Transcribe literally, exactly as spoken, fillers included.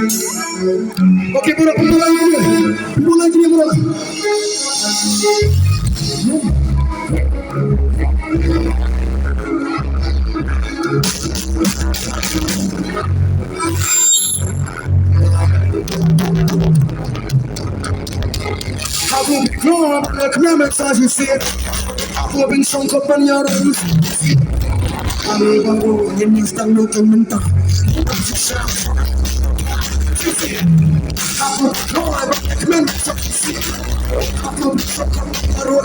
Okay, bro, pynbulai kine. Pynbulai kine, bro. Habu klor, kena meksa sisi. Habu bin songkot ban yar. Habu baru ini stang lu kan mentah. Habu klor, kena meksa sisi. Habu bin songkot baru.